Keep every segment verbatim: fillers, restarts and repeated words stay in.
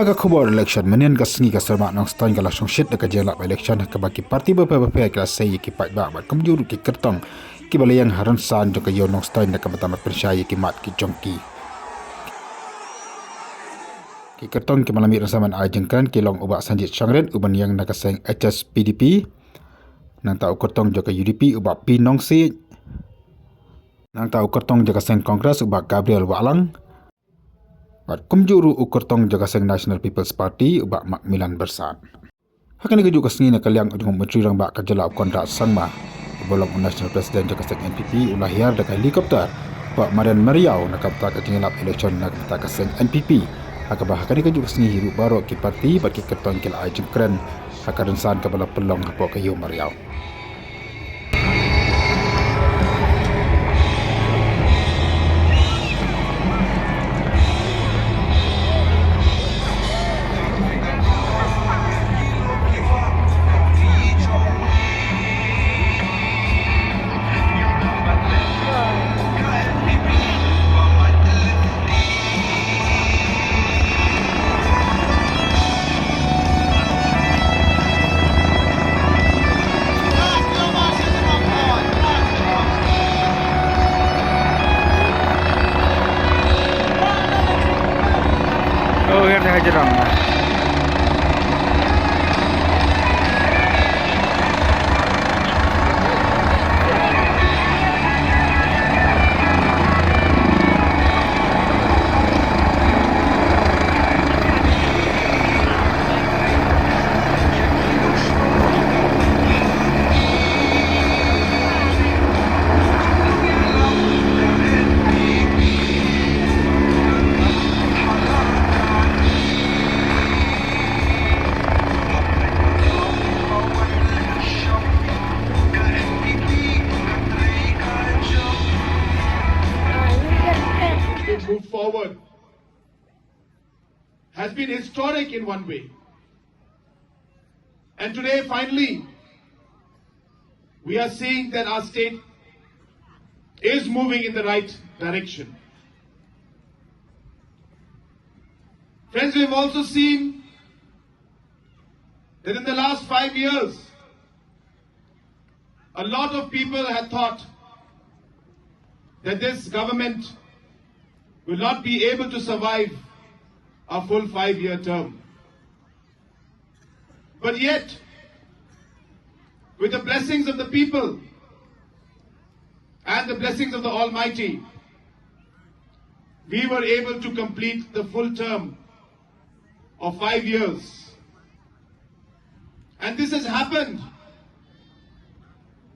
Ha ka khubor election, mynhynnin ka sngi ka seng Nongstoiñ ka la shongshit da ka jingïalap election ha kaba ki parti bapher bapher ki la sei ïa ki paidbah bad kumjuh ruh ki kyrtong kiba la ïeng ha rynsan jong ka ïew Nongstoiñ da kaba tam ban pynshai ïa ki mat ki jong ki. Ki kyrtong kiba la mih rynsan ban ai jingkren ki long u Bah Sanjit Shangrit uban ïeng na ka seng H S P D P, nangta u kyrtong jong ka U D P u Bah P Nongsiej, nangta u kyrtong jong ka seng Congress u Bah Gabriel Wahlang, bad kumjuh ruh u kyrtong jong ka seng National People's Party u Bah Macmillan Byrsat. Ha kane kajuh ka sngi, na ka liang u jong u Myntri Rangbah ka jylla u Conrad Sangma, uba long u National President jong ka seng N P P, u la hiar da ka helicopter hapoh madan Mariaw na ka bynta ka jingïalap election na ka bynta ka seng N P P. Ha kaba ha kane kajuh ka sngi hi ruh baroh ki parti bad ki kyrtong ki la ai jingkren ha ka rynsan kaba la pynlong hapoh ka ïew Mariaw. Oh, here they are. Move forward has been historic in one way. And today, finally, we are seeing that our state is moving in the right direction. Friends, we've also seen that in the last five years, a lot of people had thought that this government will not be able to survive a full five-year term. But yet, with the blessings of the people and the blessings of the Almighty, we were able to complete the full term of five years. And this has happened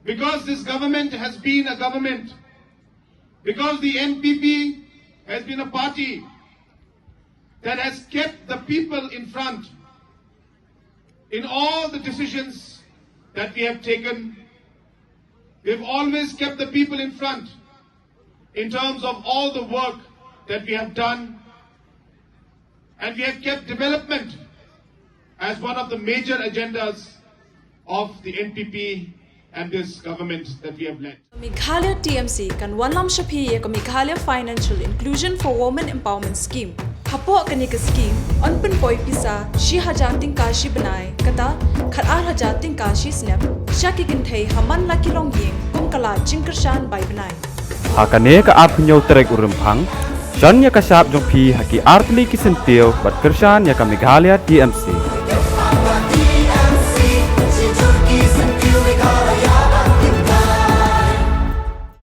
because this government has been a government, because the N P P has been a party that has kept the people in front in all the decisions that we have taken. We've always kept the people in front in terms of all the work that we have done, and we have kept development as one of the major agendas of the N P P and this government that we have led. Meghalaya T M C kan wanlam sha phi ïa ka Meghalaya Financial Inclusion for Women Empowerment Scheme. Hapoh kane ka scheme, yn pynpoi pisa shi hajar tyngka shi bnai, kata khat ar hajar tyngka shi snem, sha ki kynthei ha man la ki longïing, kum ka lad jingkyrshan bai bnai. Ha kane ka arphew hynñiew tarik u Rymphang, shon ïa ka shap jong phi ha ki artylli ki syntiew bad kyrshan ïa ka Meghalaya T M C.